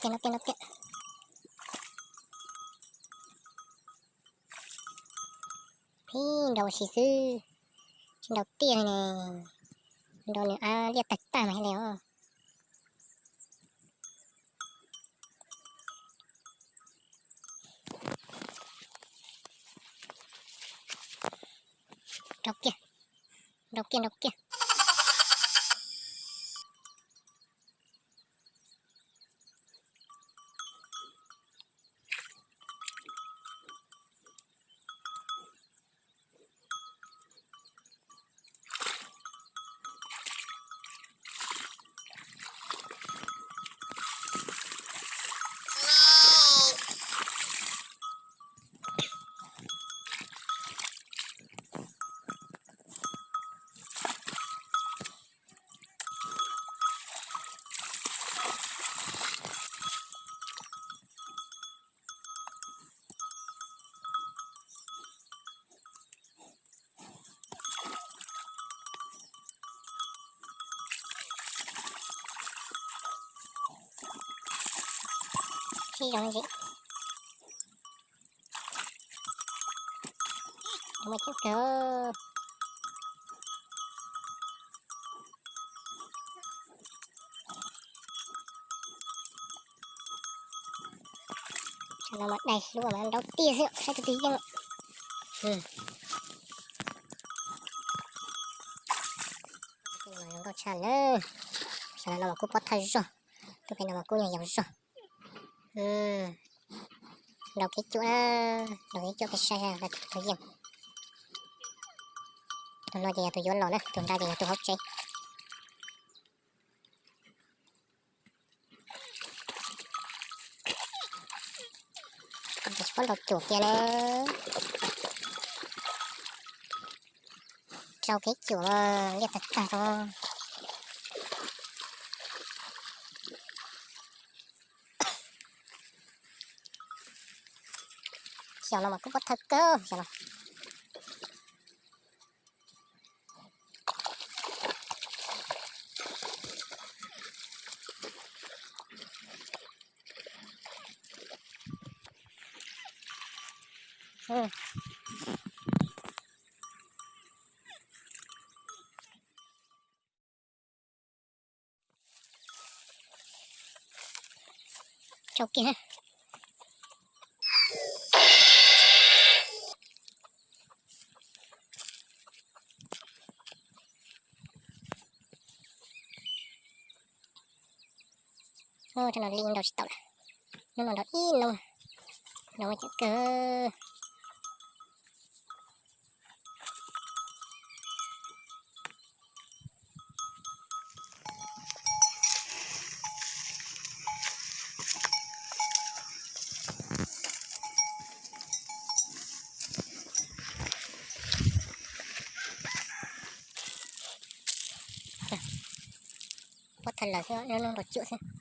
tiag, nrau tiag, nrau tiag. Phib nrau ua si xwb, tsis nrau tiag li ne. Nrau nws ab liaj tag tag mas thiaj li os. Nrau kiag, nrau kiag, nrau kiag. Sib zoo ntsis. Muaj coob kawg. Saum no mas dai hlua mas nrau tiag xwb, saib tus twg yeej. Zoo nkauj tshaj lawm. Saum no mas kub pob thawj zog, tus pem no mas kub nyuag yaus zog. Nrau kev cuam na, nrau kev cuam peb saib tus yeej. Tus no ces yog tus yuav los na, tus nrad ces yog tus hauv tsev. Tsis paub nrau cuam kiag na. Rau kev cuam liaj tag tag rau. Xyoo no mas kub pob thawj kawg xyoo no. Tsau kiag. Ub, tsam no li nrau tsis tau lawm. Hnub no nrau ib hnub, nrau muaj ceem kawg. Pob thawj lawm xwb, nrau cuam xwb.